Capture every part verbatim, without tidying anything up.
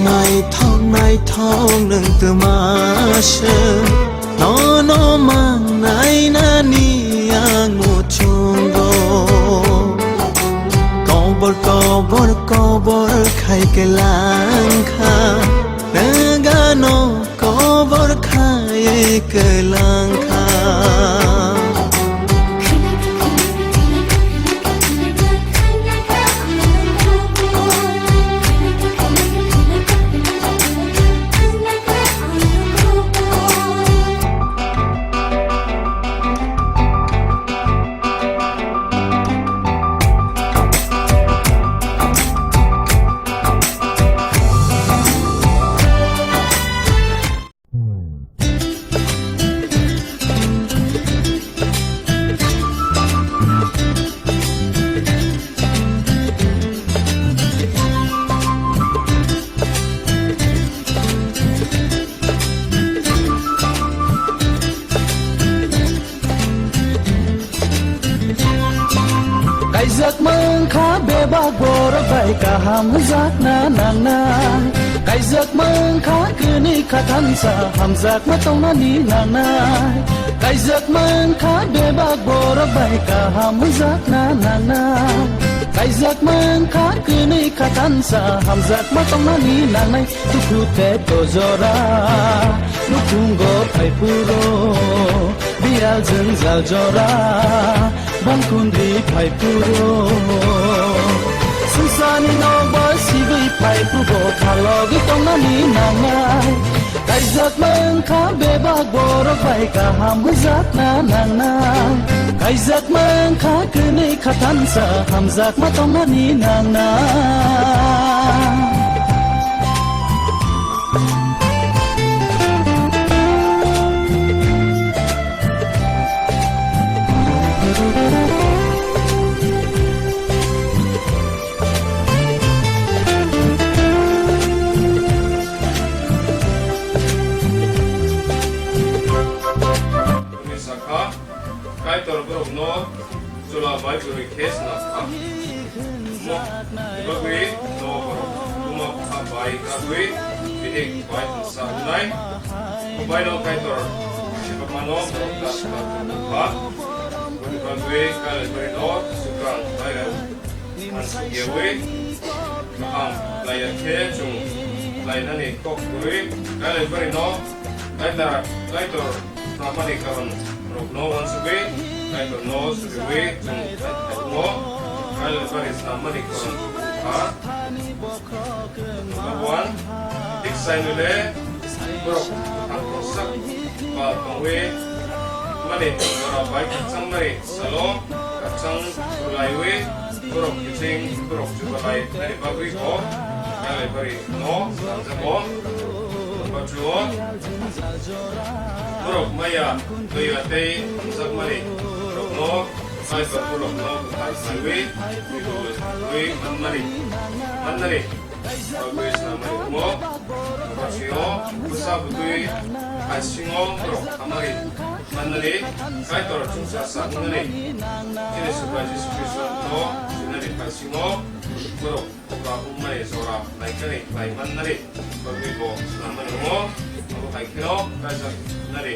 Naithok naithok nwng twma se, nono mangnai nani ang muchungo. Kobor kobor kobor khai kwlangkha, nwng ano kobor khai kwlangkha. Kaijak mankha bebak borok bai kaham hwnjakna nangnai. Kaijak mankha kwnwi khathansa hamjakma tongnani nangnai. Kaijak mankha bebak borok bai kaham hwnjakna nangnai. Kaijak mankha kwnwi khathansa hamjakma tongnani nangnai. Dukhu tei tojora nukhungo phai phuro, biyal jwngjal jora bangkundi phai phuro. Swngcharni nokbar sibwi phai phuro, khalogwi tongnani nangnai. Kaijak mankha bebak borok bai kaham hwnjakna nangnai. Kaijak mankha kwnwi khathansa hamjakma tongnani nangnai. Sakha, Kaitor borokno chwla bai kwrwi khe swnam kha. Mo, bagwi no borok, buma bupha bai kagwi, bini bai mungsa wngnai. Baino Kaitor, sibakmano borok ta ta ta ta. Boni bagwi Kaitor no swkang bai rw. Ang sugiyawi kaham laiya khe chwng lainani kok kwrwi Kaitor no Kaitor, Kaitor swnamani karon rokno uansugwi Kaitor no suriwi chwng thaiphaikhno Kaitor bari swnamani karon wngkha. Buan thik sainole borok buphang khoroksa ba tongwi mani jora bai khakchangmani salo khakchang rwlaiwi borok kiching borok chubalai nani bagwi bo Kaitor bari no swnamjago. Bachuo borok maya toya tei hamjakmani rokno Kaitor borokno buphang saiwi twiwi manmani mannani bagwi swnamwi wngo. Bwskango bwsa bwtwi haisingo borok hamari mannani Kaitor chwngsa sa wngnani chini Subrai Jisu Khristo sinani haisingo borok okra wngmani jora naikani khlai mannani bagwi bo swnamwi wngo. Abo hai kheno kaijaknani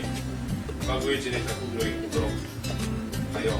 bagwi chini takhuknwi borok phaio.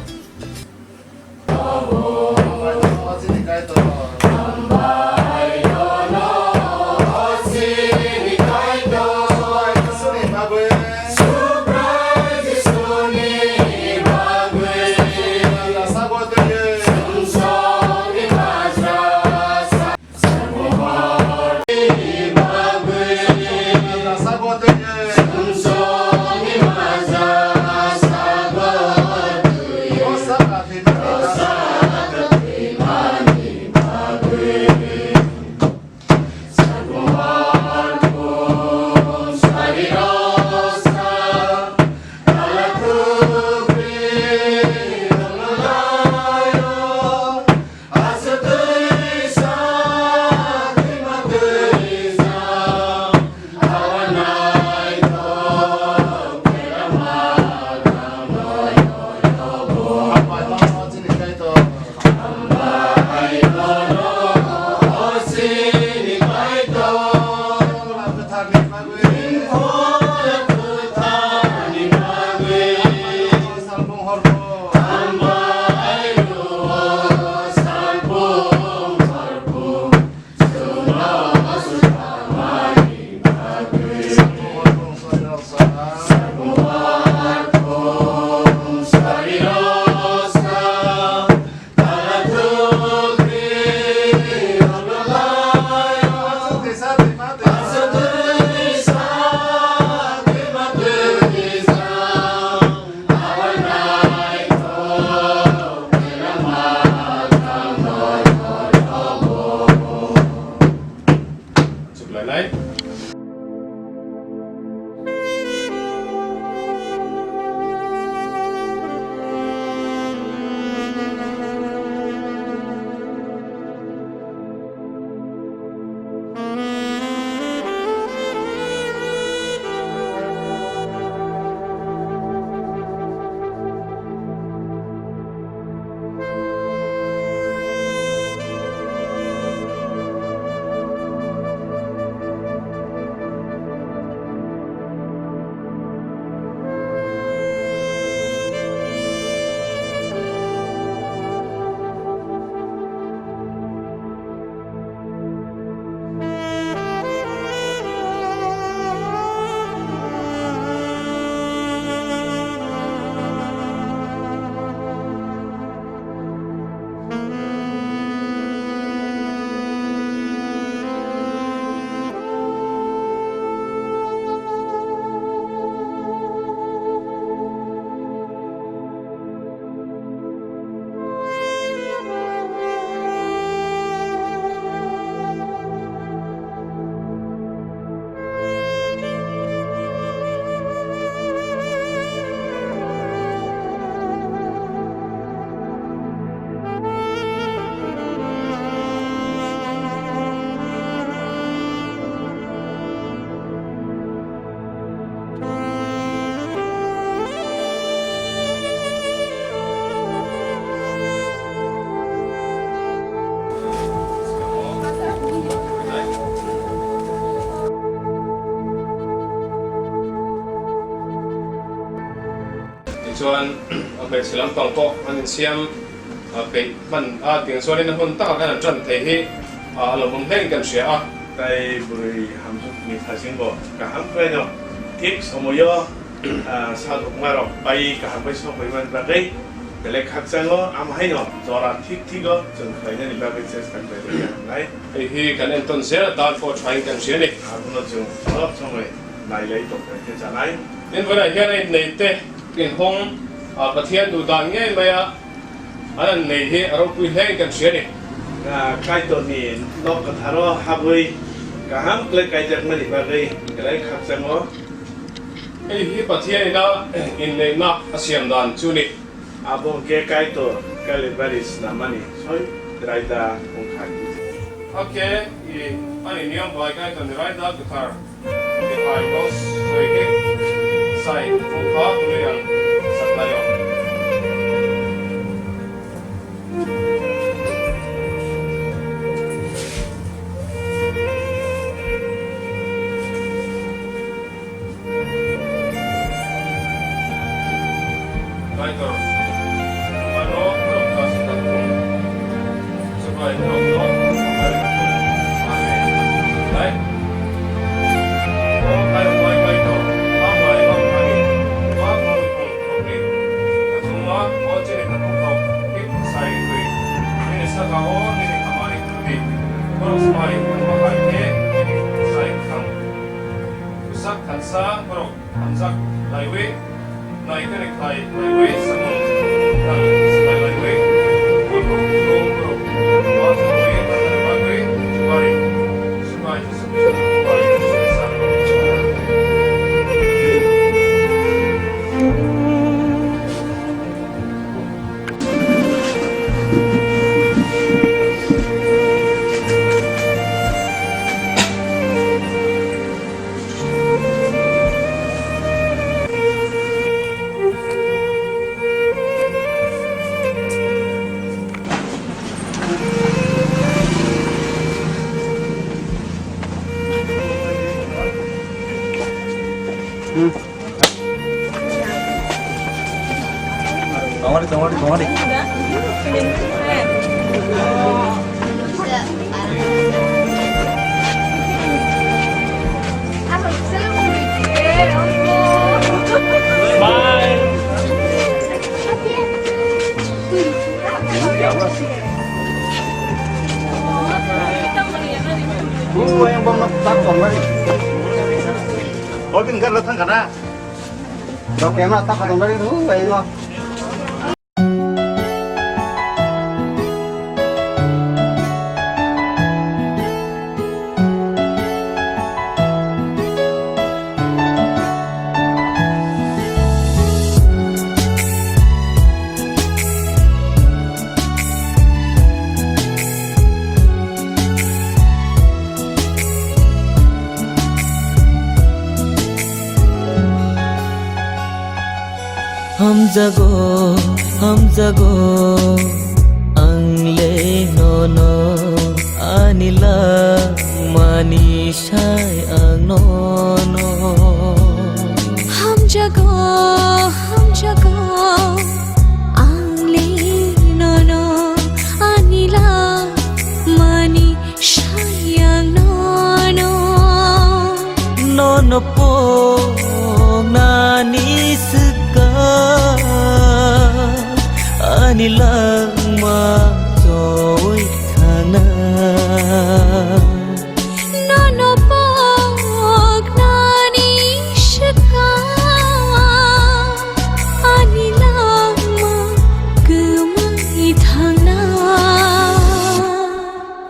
Oke, silam tongkok, ani siam, oke, man, a, ting sori na hun ta, kan tran thei hi, a, lo mum hleng kan sia, a. Tai bwrwi hamsuk ni thasing bo kaham khlai no, thik somoyo, a, sa rukma rok bai kaham bai sok bai man bagwi, belai khakchango, am hai no, jora thik thik o, chwng khlai nani bagwi chesta khlai rwkha hamnai. Ei hi kan enton se, tal po thain kan sia ni. Abono chwng sob somoi nai lai tong khe chanai. Din bwrwi hiya nai nei te. Tin hong, a, Pathian du dang ye maya, anan nei he aro pui hleng kan sia ni. A, Kaitor ni nok kwtharo habwi kaham khlai kaijakmani bagwi belai khakchango. Ei hi Pathian ni na, in nei na asiam dan chu ni. Abo hwnkhe Kaitor Kalvari snamani soi raida wngkha. Hakhe i ani niyom bai Kaitor ni raida kwthar. Bihai dos soikik sai wngkha hwnwi ang saknaio. Kaitor, ano rokta sita kung. Subai rokno, subai rokno. Amen. Dai. O Kaitor, Kaitor, hambai, hambai. Ba kung kung rokni. Kathumma, o chini kathum rok, kik sai rwi. Nini saka o, nini hamari rwi. Borok subai, hambai, khe, kik sai kang. Bwsak thansa borok hamjak laiwi, nai kani khlai laiwi, samung tang slai laiwi, borok borok borok bagwi bagwi bari. Subai Jisu Khristo ni bubai Jisu ni sakno. Tongari, tongari, tongari. Bye. Hu, ayang bom nak tak tongari. Obin gar lo thang kana? Dok kema tak tongari hu, ayang lo. Hamjago, hamjago, ang le nono, ani langmani sai ang nono. Hamjago, hamjago, ang le nono, ani langmani Sayang nono. Nono poknani swkang ani langma choi thangna. Nono poknani swkang ani langma kwmwi thangna.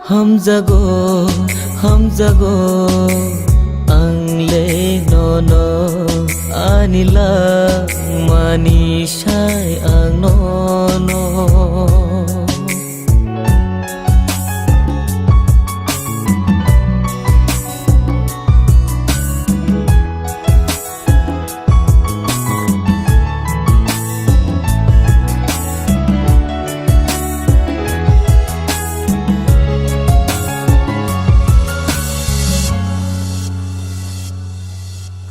Hamjago, hamjago, ang le nono, ani langmani sai ang nono.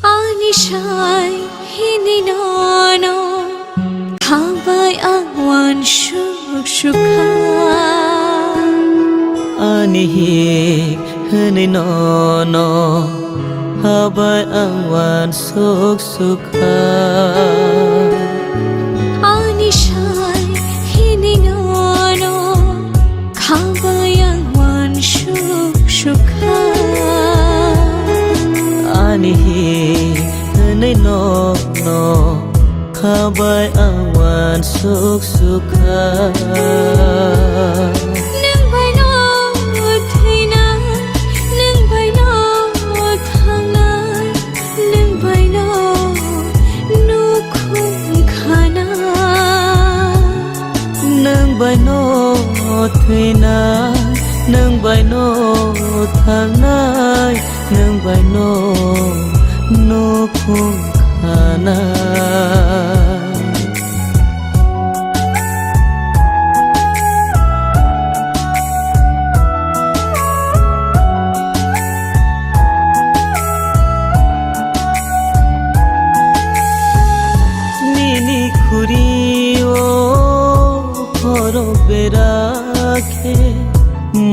Ani sai hini nono. Sukha. Ani hik hwnwi nono habai ang uansuk sukha. Ani sai hwnwi nono khabai ang uansuk sukha. Ani hik hwnwi nono khabai ang uansuk sukha. Nwng bai no thwinai, nwng bai no thangnai, nwng bai no nukhung khanai. Nwng bai no thwinai, nwng bai no thangnai, nwng bai no nukhung khanai. Nini khuri o khorok bera khe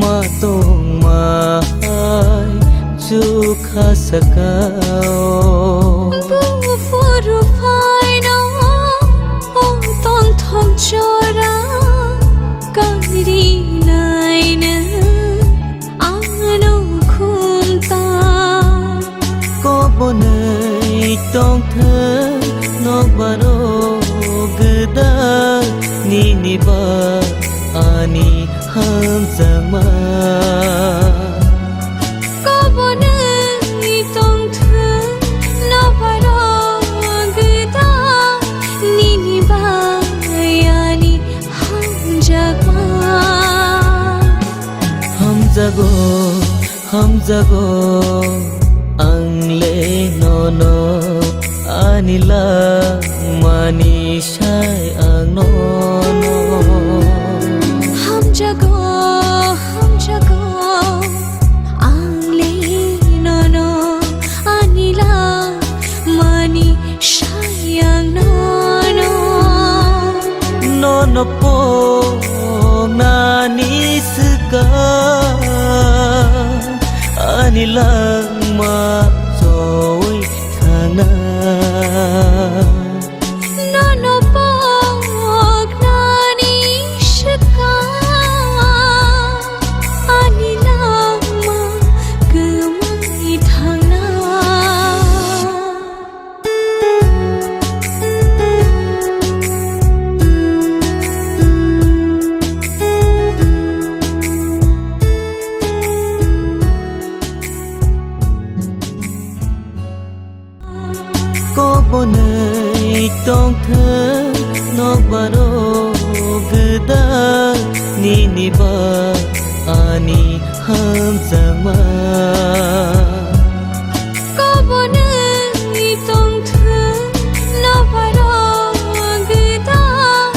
ma tongma hai chukha saka o. Buphuru phaino o tongthok jora kari naina. Ano khum ta. Kobonwi tongthok nokbar o gwdal nini ba ani hamjakma. Kobonwi tongthok nokbar o gwdal nini ba ani hamjakma. Hamjago, hamjago, ang le nono, ani langmani sai ang nono. Hamjago, hamjago, ang le nono, ani langmani sai ang nono. Nono poknani swkang ani langma choi thangna. Nono poknani swkang ani langma kwmai thangna. Kobonwi tongthok nokbar o gwdal nini ba ani hamjakma. Kobonwi tongthok nokbar o gwdal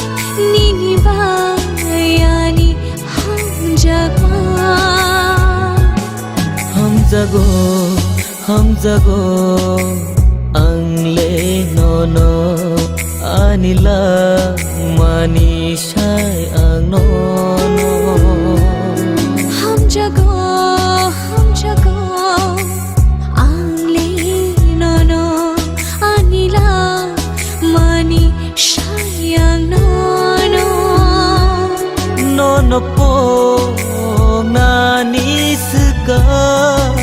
nini ba ani hamjakma. Hamjago, hamjago, ang le nono, ani langmani sai ang nono. Hamjago, hamjago, ang le nono, ani langmani sai ang nono. Nono poknani swkang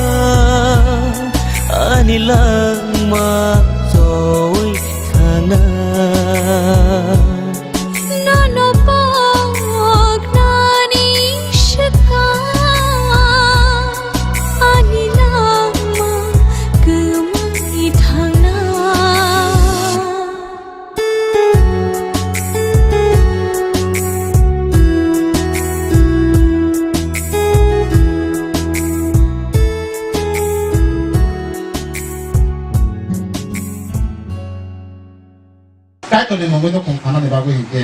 ani langma choi thangna. Nono poknani swkang ani langma kwmai thangna. Kaitorni mungwi nukhung khanani bagwi hinkhe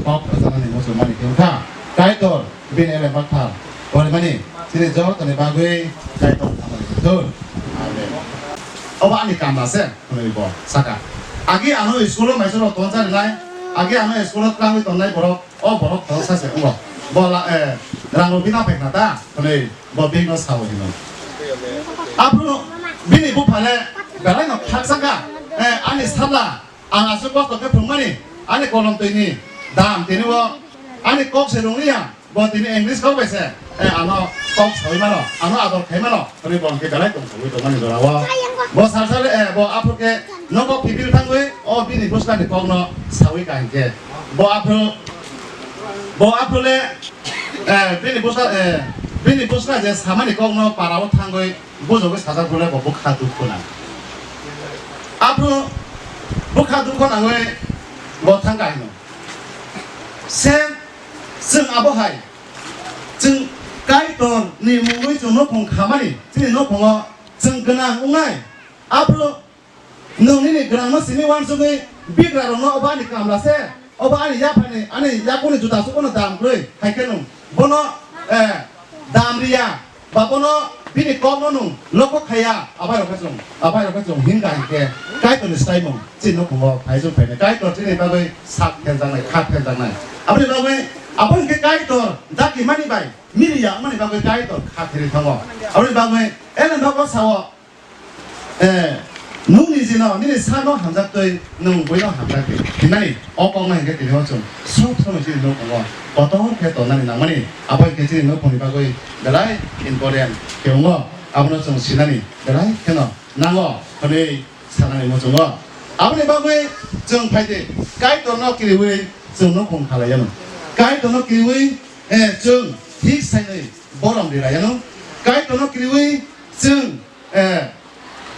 kok rwchanani muchungmani khe wngkha. Kaitor bini elem bakthar porimani chini jotoni bagwi Kaitor khamani khe thung. Amen. Obo ani kamla se. Hwnwi bo saka. Agi ano school-o maisoro tonsa rinai, Age ano school o twlangwi tongnai borok, o borok khoroksa se wngo. Bo la, eh, rang rw bina paikha ta, hwnwi bo bini no sao hino. Aphuru bini bupha le belai no khaksa kha, eh, ani sala, ang aswk kosto khe phwrwngmani, ani kolom twi ni dam tini o ani kok se rwngya. Bo tini English kok bai se, eh, ano kok saui mano, ano ador khai mano, hwnwi bo hwnkhe belai tong saui tongmani jora o. Bo sal sal, eh, bo aphuru khe nogo kiphil thangwi o bini bwskani kokno saui ka hinkhe. Bo aphuru, bo aphuru le, eh, bini bwska, eh, bini bwska je samani kokno para o thangwi bujogwi sajak bole bo bwkha dukhu nang. Aphuru bwkha dukhu nangwi bo thang ka hino. Se Chwng abo hai, chwng Kaitor ni mungwi chwng nukhung khamani, chini nukhungo chwng gwnang wngnai. Aphuru nwng nini gwnangno simi uansugwi bigra rokno obo ani kamla se, obo ani yaphani, ani yakungni juta sukono dam kwrwi, hai khe nwng bono, eh, dam riya. Ba bono bini kokno nwng loko khaiya, abai rok khe chwng, abai rok khe chwng himkha hinkhe Kaitorni swlaimung chini nukhungo phaijwk phainai. Kaitor chini bagwi sak pheljaknai, kha pheljaknai. Aboni bagwi abo hinkhe Kaitor dakimani bai mili ya wngmani bagwi Kaitor kha kherwi thango. Aboni bagwi ele nogo sao, Eh, nwng nijino, nini sakno hamjaktwi, nwng buino hamjakdi. Hinani, o kokno hinkhe tini o chwng sob somoi chini nukhungo kotor khe tonnani nangmani. Abo hinkhe chini nukhungni bagwi belai important khe wngo. Abono chwng sinani belai kheno nango hwnwi sanani muchungo. Aboni bagwi chwng phaidi, Kaitorno kiriwi chwng nukhung khalaiyano. Kaitorno kiriwi, eh, chwng thik sainwi borom rilaiano. Kaitorno kiriwi chwng Eh,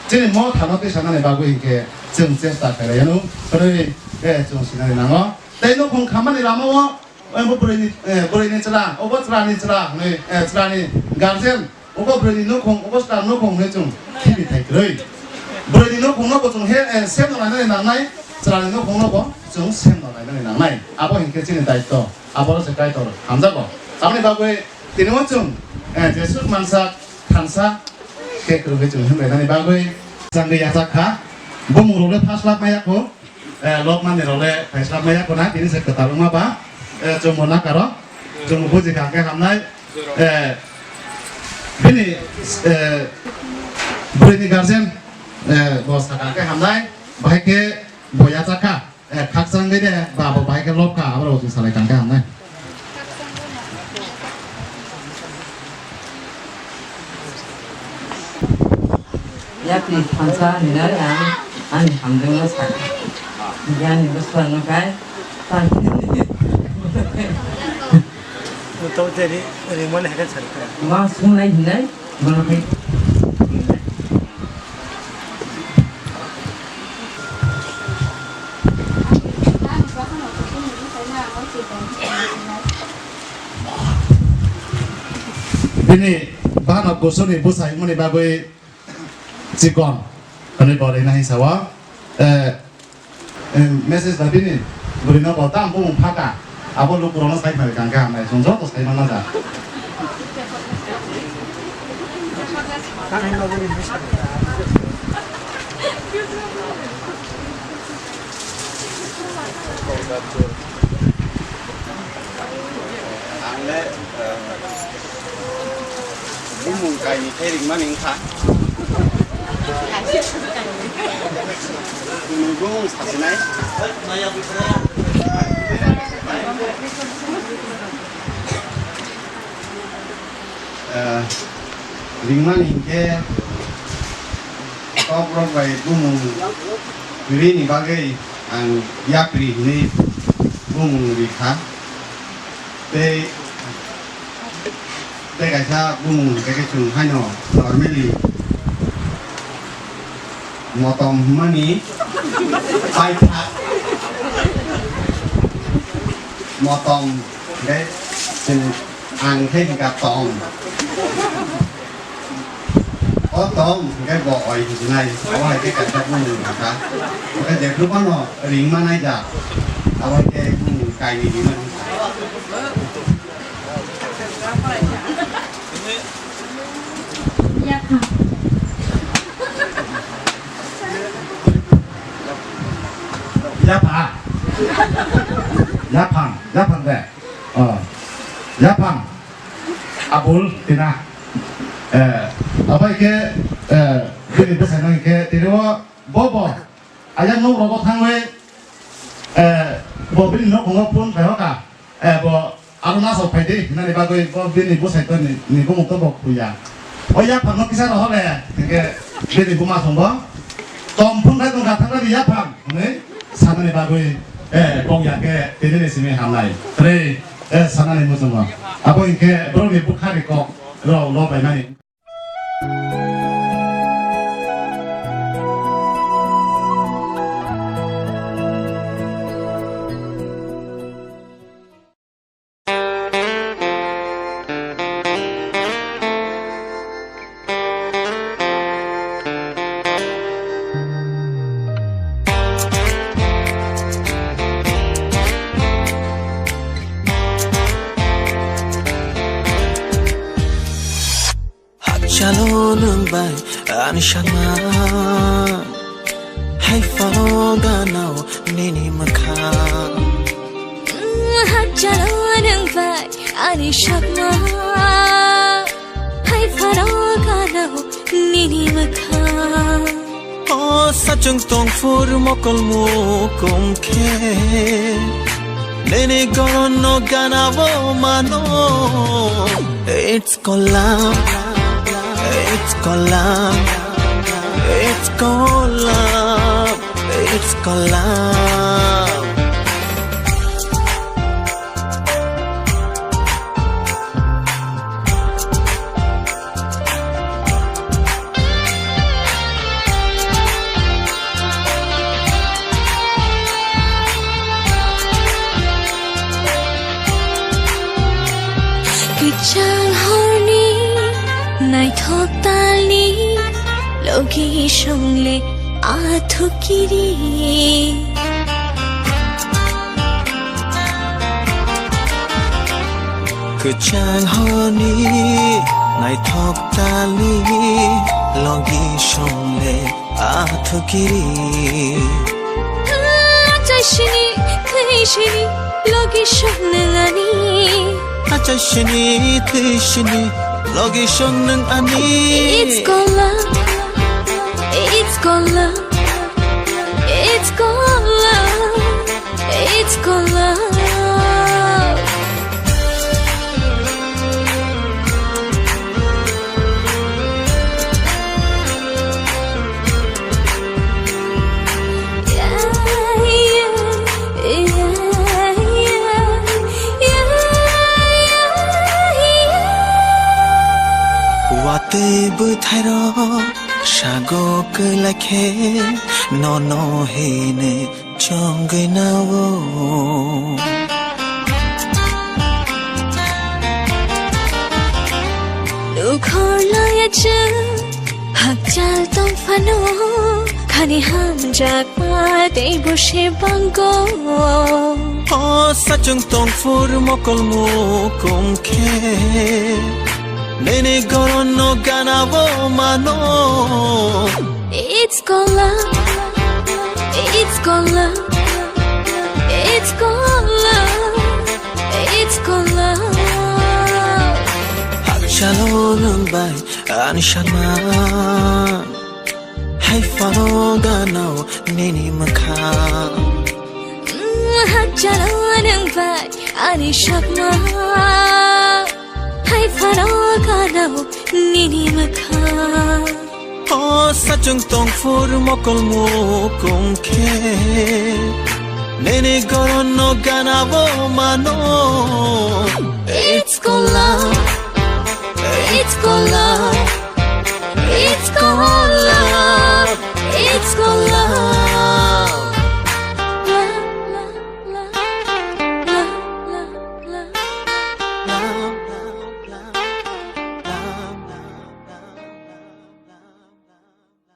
chini mothano twi sanani bagwi hinkhe chwng chesta khailaiano, hwnwi, eh, chwng sinani nango. Tei nukhung khammani lamao, eh, bo bwrwini, eh, bwrwini chwla, obo chwlani chwla hwnwi, eh, chwlani guardian, obo bwrwini nukhung, obo chwla nukhung hwnwi chwng khibi thai kwrwi. Bwrwini nukhungno bo chwng he, eh, semno lainani nangnai, chwlani nukhungno bo chwng semno lainani nangnai. Abo hinkhe chini daityo, aboro se Kaitor hamjago. Aboni bagwi tini o chwng, eh, Jesu mansa thansa khe kwrwngwi chwng himlainani bagwi changwi yachak kha. Bumung rok le phaslak maya kho, eh, lok mani rok le phaislak maya kho na, tini se kwtal wngma ba, eh, chwng bo nakaro, chwng bo buji kha khe hamnai, eh, bini, eh, bwrwini guardian, eh, bo sakha khe hamnai, bahai khe bo yachak kha. Eh, khakchang de de, ba bo bai khe lobkha, abo rok chwng salai tang khe hamnai. Yapri thansa hinai ang ani hamjwkno sakha. Ani bwskango khai tang. Tong teri rimani haikhe sakha. Ma sungnai hinai. Bono hai. Bini bana kusuni bwsai wngmani bagwi chikon hwnwi bo rwina hinsa o. Eh, Em, message da bini bwrwi no bo tamo bumung phaka. Abo lukurokno sai phai kang khe hamnai, chwng joto sai manna da. Ang le, eh, bumung kainwi khe ringmani wngkha. Bumung, bumung sasinai. Eh, ringmani hinkhe kokrok bai bumung rini bagwi ang yapri hinwi bumung rikha. Tei, tei kaisa bumung hwnkhe chwng haino normally motom hwnmani paithak motom hwnkhe chwng ang khe hwnkha tom. O tom hwnkhe bo oi hwnjinai, abo hai khe kaisa bumung hwnkha. Hwnkhe jephru phano ringma naijak, abo hai khe bumung kainwi ringma naijak. Yapha. Yapha. Yaphang, yaphang de. Oh. Yaphang. Abul, tina. Eh, abai ke, eh, bini bwsai nang ke, tini o, bo, bo. Ayang nuk rogo thangwi, eh, bo bini nok ngo phone khai hoka. Eh, bo, aro nasok phai di, nani bagwi, bo bini bwsai to ni, ni bumung to bo khuya. O yaphang no kisa rohole, hingke bini buma songbo. Tom phone khai tong gathang ni yaphang, hwnwi sanani bagwi, eh, bong ya ke tini ni simi hamnai. Tre, eh, sanani muchungo. Abo hingke borok ni bukha ni kok rok lo bai mani. Hakchalo nwng bai ani sakma, hai phano ganao nini mwkhang. Hakchalo nwng bai ani sakma, hai phano ganao nini mwkhang. O sachung tongphur mokol mukung khe, nini goron no ganao mano. It's called love, it's called love, it's called love, it's called love. Kwchang horni naithok talni logi songle athukiri. Kwchang horni naithok talni logi songle athukiri. Achai sini, thwi sini, logi song nang ani. Achai sini, thwi sini, logi song nang ani. It's called love, it's called love, it's called love, it's called love. Watwi bwthairok sago kwlai khe nono hinwi chongwi nao. Nukhor loya chwng hakchal tong phano, khani hamjakma teibo se bango. O sachung tongphur mokol mukung khe, nini goron no ganao mano. It's called love, it's called love, it's called love, it's called love. Hakchalo nwng bai ani sakma, hai phano ganao nini mwkhang. Mm, hakchalo nwng bai ani sakma, hai phano ganao nini mwkhang. O sachung tongphur mokol mukung khe, nini goron no ganao mano. It's called love,